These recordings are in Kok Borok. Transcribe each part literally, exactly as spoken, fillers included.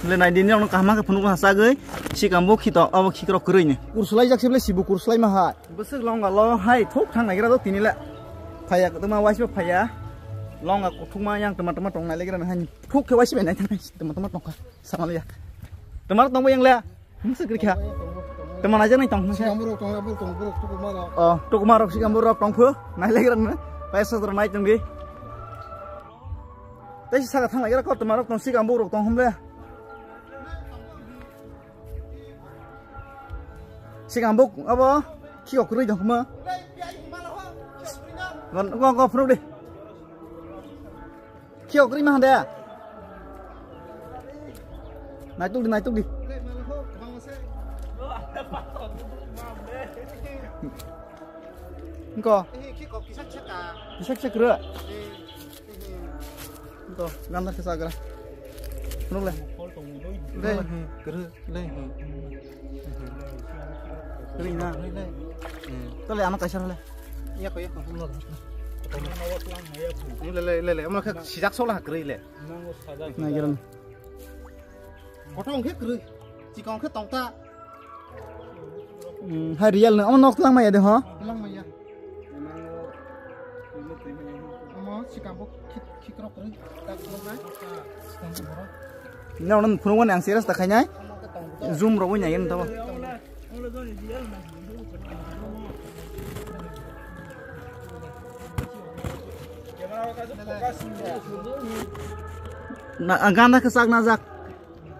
Le nai din rok no kaham khe phunuk ha sagwi sikam bo khito abo khikrok kwrwi ni. Kurslai jak se ble sibu kurslai ma hai. Bwswk long ga lo hai thok thang nai gra do tini le. Phaya kwtma waisbo phaya. Long ga kuthuk ma yang tama tama tong nai le gra na hai. Thok khe waisbo nai thang nai tama tama tong kha. Sama le yak. Tama tong bo yang le. Masa kiri kha. Tama nai jak nai tong. Sikam bo rok tong, bo tong, bo rok tuku ma rok. Oh, tuku ma rok sikam bo rok tong phu. Nai le gra na. Paisa rok nai tong di. Tei saka thang lai gra ko tama rok tong sikam bo rok tong hum le. Sikam buk abo khiko kwrwi dong khma. Gon go go phunuk di. Khiko kwrwi ma hande. Naituk di, naituk di. Engko. Kisa kisa kwrwi. To, ganda khe chagra. Phunuk le. Le, hmm, kwrwi, le, hmm. Kwrwi na. Le, le. Hmm. To le, ano kaisa le. Yako, yako. Le, le, le, le. Omo khe sijak sok la kwrwi le. Nai giran. Kothong khe kwrwi. Chikon khe tongta. Hmm, hai real no, omo nok tlang maya de ho. Tlang maya. Omo sikam bo khik-, khikrok kwrwi, tak kwrwknai. Sikam bo borok. Ino, ono phunuk mani ang serious ta khainai. Zoom rok wngya yen tabo. Na, ganda khe sak na jak.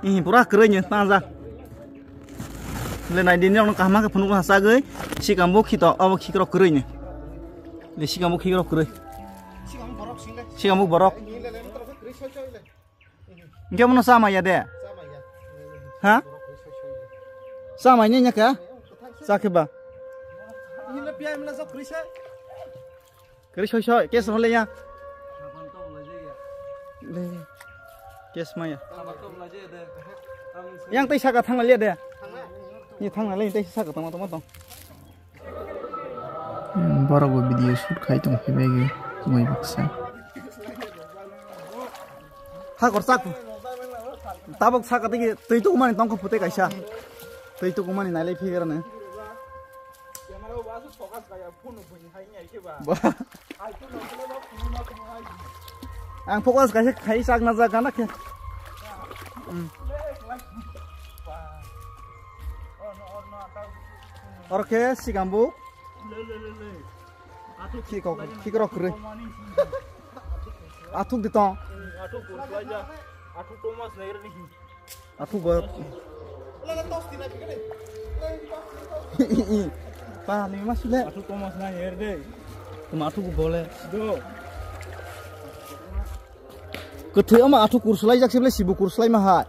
Ih, pura kwrwi ni tang jak. Le nai din rok no kaham khe phunuk ha sagwi sikam bo khito abo khikrok kwrwi ni. Le sikam bo khikrok kwrwi. Sikam bo borok. Hingke mono sama ya de. Ha? Sama ni nya kha? Sa khe ba. Kwrwi soi soi, kes hole ya. Le. Kes maya. Yang tei saka thang le de. Ni thang le tei saka tong tong tong. Hmm, borok bo video shoot khai tong phai bai ge, chumui baksa. Ha kor sak. Tabok saka tei twi tukumani tong kho pute kaisa. Twi tukumani nai le phigera ne. Ba. Ang focus kaisa khai sak na jaga na khe. Hmm. Oro khe sikam bo. Khiko, khikrok kwrwi. Athuk di tong. Athuk bo. Pa, ni ma sule. Athuk Thomas na her de. Tuma athuk bole. Do. Kwthwi ama athuk kurslai jak se bele sibu kurslai ma hai.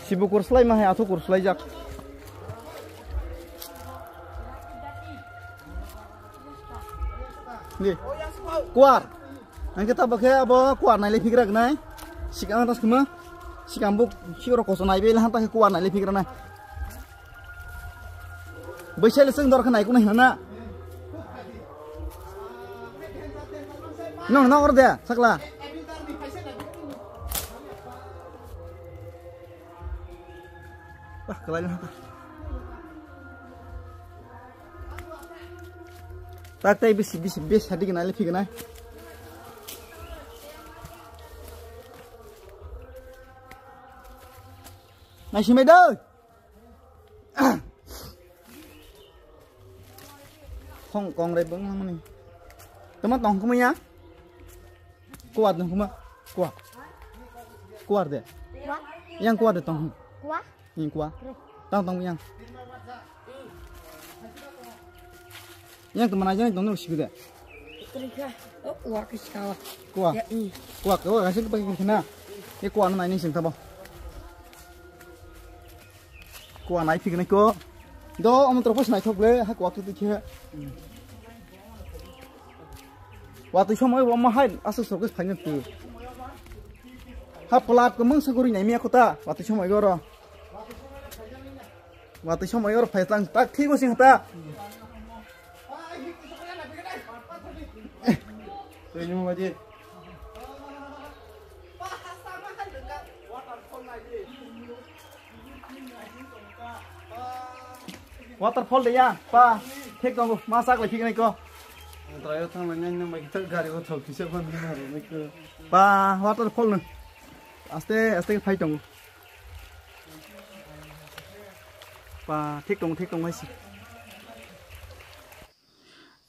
Sibu kurslai ma hai athuk kurslai jak. Ni. Kuar. Ang kita bakhe abo kuar nai le phikra gnai. Sikang tas kuma. Sikang buk sikro koso nai be lahan ta kuar nai le phikra nai. Baisai le seng dor khanai kunai hina na. No, no, orde, sakla. Ah, kalai na. Tak tai bisi, bisi, bisi hadi kenai, lepi kenai. Nai simai doi. Khong kong rai bung mani. Tama tong kumai ya? Kuat dong kuma. Kuat. Kuat de. Kuat. Yang kuat de tong. Kuat. Yang kuat. Tong tong yang. Yang teman aja nih tong sih de. Kuat. Kuat. Kuat kasih pakai kena. Ini kuat nai nih sing tabo. Kuwa nai phiknai ko. Do omo tro pos nai thok le ha kuwa tu tikhe. Wa tu somoi bo ma hai asu sok phaina tu. Ha plat ko mung saguri nai mi akota. Wa tu somoi goro. Wa tu somoi goro phai tang tak thik go sing ta. Tui ni mo ji. Waterfall de ya, pa, thik tongo, ma sak lai phiknai ko. Drayo thang lai nai nang bai kitak gari o thok kisa ban na ro nai ko. Pa, waterfall no. Aste, aste phai tongo. Pa, thik tongo, thik tongo hai si.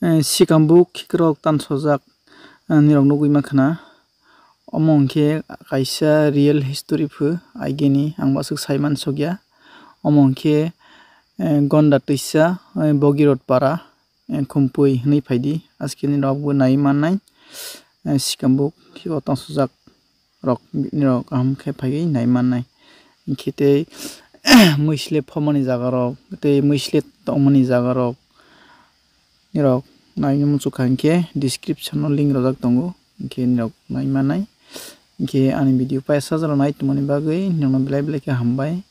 Eh, sikambuk khikrok tansojak, eh, nirok nugwi mankha na. Omo hwnkhe kaisa real history phu, aigeni ang baswk saiman sokya. Omo hwnkhe, eh, Gonda twisa, eh, Bogirot para, eh, Khumpui hwnwi phaidi. Askeni rok bo nai mannai, eh, sikambuk khikrok tansojak rok, nirok kaham khe phaiwi nai mannai. Hinkhe tei mwisle phomani jaga rok, tei mwisle tongmani jaga rok, nirok nai muchukha hinkhe description o link rojak tongo, hinkhe nirok nai mannai. Hinkhe ani video paisa jora nai tongmani bagwi nirokno belai belai khe hambai.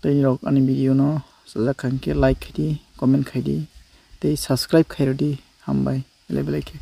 Tei nirok ani video no chajakha hinkhe like khaidi, comment khaidi, tei subscribe khairodi, hambai belai belai khe.